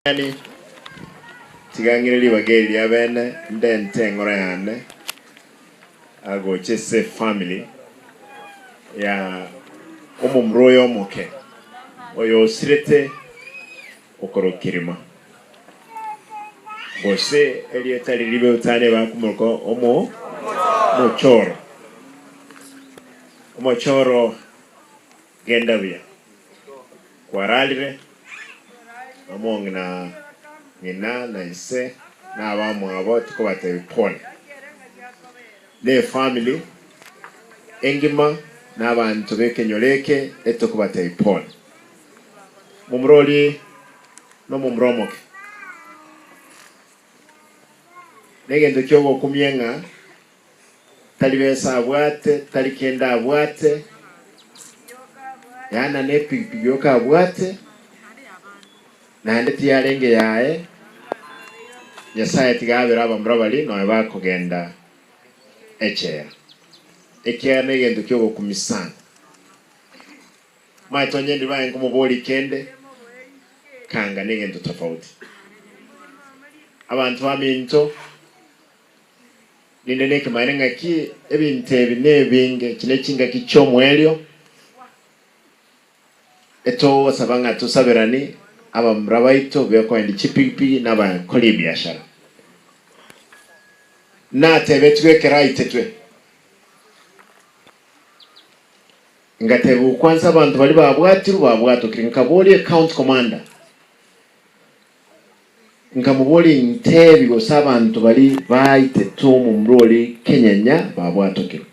Yaani, tiga ng'ire ribaga eri ria bene, ndente eng'ora yane agocha ase efamily ya omomura oyo omoke, oyo osirete okorwa kerima, gose erieta riria ribe otane bakomoroka omo omochoro, omochoro genda buya. Kwararire nomong'ina ng'ina na ise na abamwabo tikobatebi pole. Ne efamily engima na abanto bekenyoro eke etokobatebi pole. Momura oria nomomura omoke. Negento kiogokumia ng'a Tari besa abwate, tari kende abwate, yaana nepigipigi yoka abwate, naende tiyarenge yaye. Nyasae tiga abere abamura baria nonya bakogenda echela, ekiagera negento kiogokumia sana. Omanyete onye ndibae nkomoboria kende, kanga negento tofauti. Abanto baminto. Ninde nekemanyererio ng'aki ebinto ebi nebinge, echi ne chingaki chi'omoerio, etogosaba ng'a tosaberani abamura baito bekoendia chipigipigi na abakori ebiashara. Natebetigwe ekero aitetwe, ngatebigwa kwansa abanto baria babwatirwe babwatokire, nkaboria ecounty commander, Nkamoboria, Intebi gose abanto baria baitetwe omomura oria kenyenya babwatokirwe?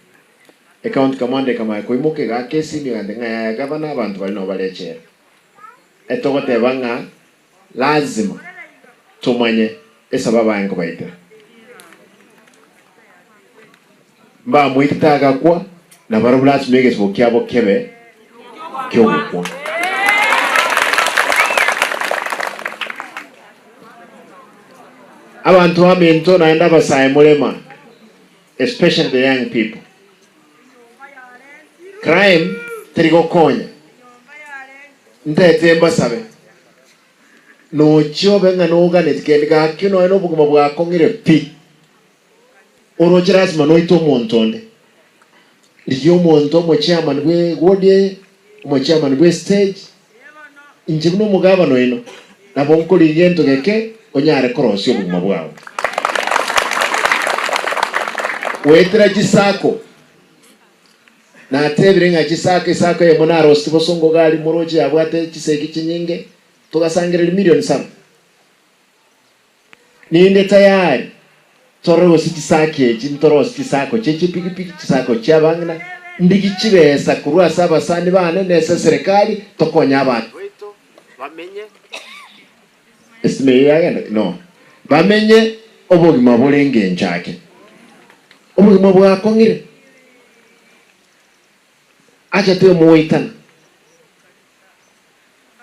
Ecounty commander ekamanya koimoka egaaka esimi egantebia ng'a yaya gavana abanto baria nabo bare echela. Etogoteba ng'a lazima tomanye esababu aye nkobaitera. Mbamoitete agakwa, na barabwo lasima egesubo kiabo kebe ki'ogokwa. Abanto baminto naende abasae morema, especially the young people, crime teri gokonya, ntete mbasabe, nochia obe ng'a noganeti kende gaki nonya nobogima bwakong'ire pi. Oroche lasima noite omonto onde. Rigia omonto omochairman bwe ward eye, omochairman bwe stage, inche buna omogabana oino, nabo nkorigia gento geke onyare korosia obogima bwao. Goetera chisacco, natebire ng'a chisacco, esacco eyemo narosetie bosongo iga aria moroche yabwate chisegi chinyinge, togasangereria million saba. Ninde tayari torore gose chisaki echi ntorosie chisako chie chipigipigi, chisako chi'abang'ina, ndigi chibesa korwa ase abasani bane na ase eserekari tokonye abanto baito bamenye estima eyio yagenda no bamenye obogima bore engencho ake. Obogima bwakong'ire acha temoitana.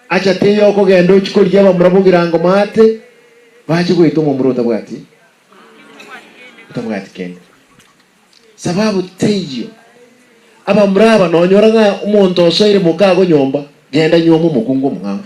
Acha teiyo okogenda ochie korigia abamura bogirango maate, bache goita omomura otabwati otabwati kende. Sababu teiyo. Abamura aba nonyora ng'a omonto osoire mokago nyomba, genda nyuoma omokungu omong'ao.